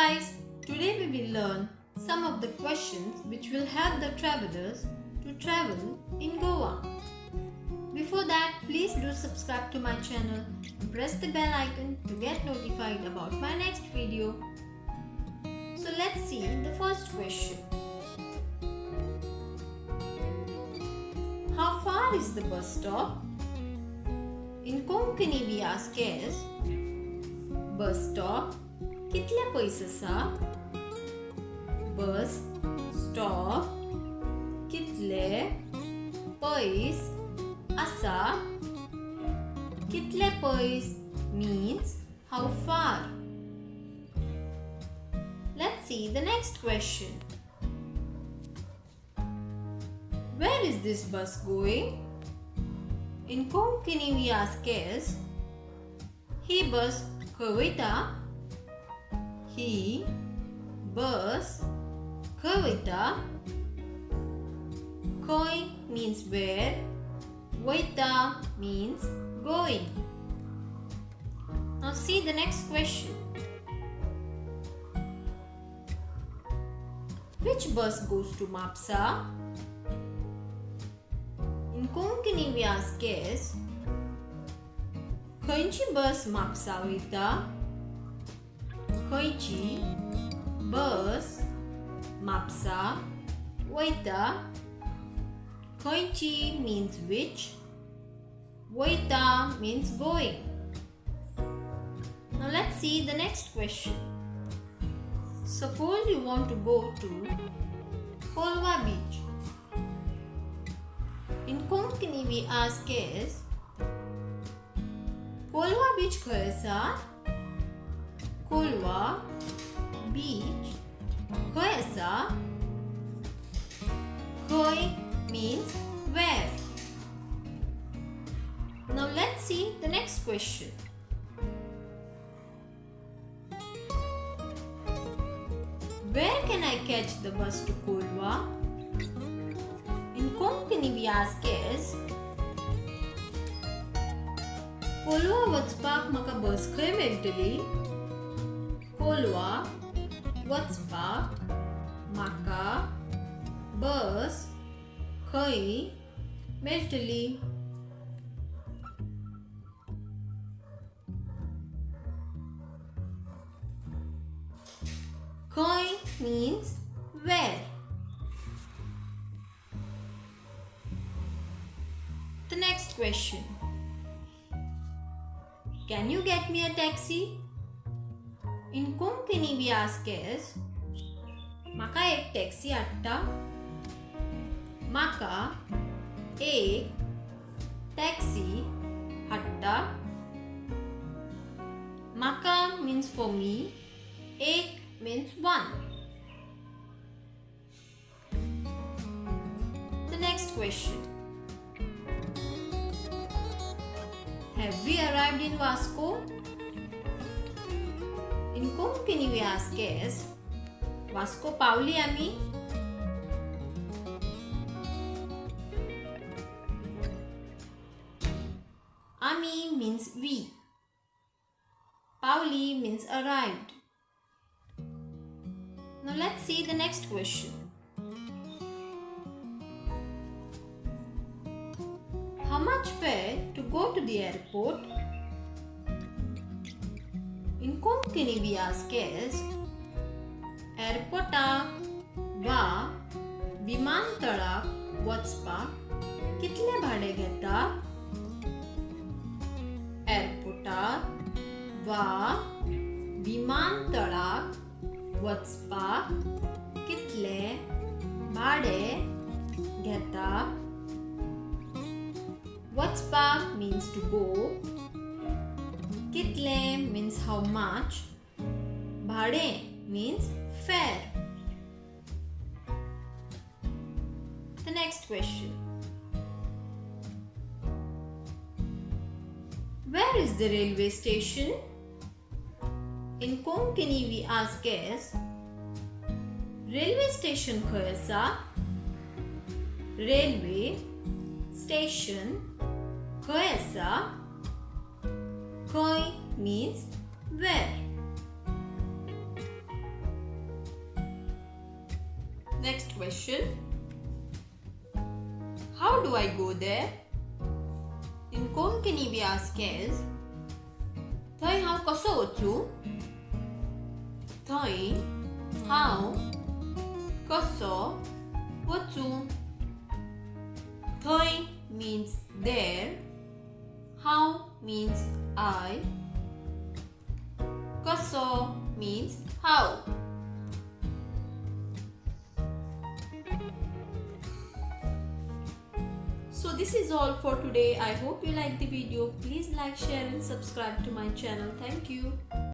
guys, today we will learn some of the questions which will help the travelers to travel in Goa. Before that, please do subscribe to my channel and press the bell icon to get notified about my next video. So let's see the first question. How far is the bus stop? In Konkani we ask as bus stop कितले पयस आसा? Bus stop कितले पयस आसा? कितले पयस means how far. Let's see the next question. Where is this bus going? In Konkani we ask as he bus खंय वयता? ही बस खंय वयता? खंय means where, वयता means going. Now see the next question. Which bus goes to Mapsa? In Konkani we ask as खंयची बस म्हापसा वयता? खंयची बस म्हापसा वयता? खंयची means which, वयता means going. Now let's see the next question. Suppose you want to go to Colva Beach. In Konkani we ask as Colva Beach खंय आसा? Colva beach खंय आसा? खंय means where. Now let's see the next question. Where can I catch the bus to Colva? In Konkani we ask as Colva वचपाक म्हाका बस खंय मेळटली? कोलवा वचपाक म्हाका बस खंय मेळटली? खंय means where. The next question. Can you get me a taxi? In Konkani we ask as म्हाका एक टॅक्सी हाडटा? म्हाका एक टॅक्सी हाडटा? म्हाका means for me, एक means one. The next question. Have we arrived in Vasco? In Konkani we ask as Vasco पावली आमी? आमी means we. पावली means arrived. Now let's see the next question. How much fare to go to the airport? In Konkani we ask as एअरपोर्टाक वा विमानतळाक वचपाक कितले भाडें घेता? एअरपोर्टाक वा विमानतळाक वचपाक कितले भाडें घेता? वचपाक means to go, कितले means how much, भाडें means fare. The next question. Where is the railway station? In Konkani we ask as railway station खंय आसा? Railway station खंय आसा? खंय means where. Next question. How do I go there? In Konkani we ask as थंय हांव कसो वचूं? थंय हांव कसो वचूं? थंय means there, हांव means I, कसो means how. So this is all for today. I hope you like the video. Please like, share and subscribe to my channel. Thank you.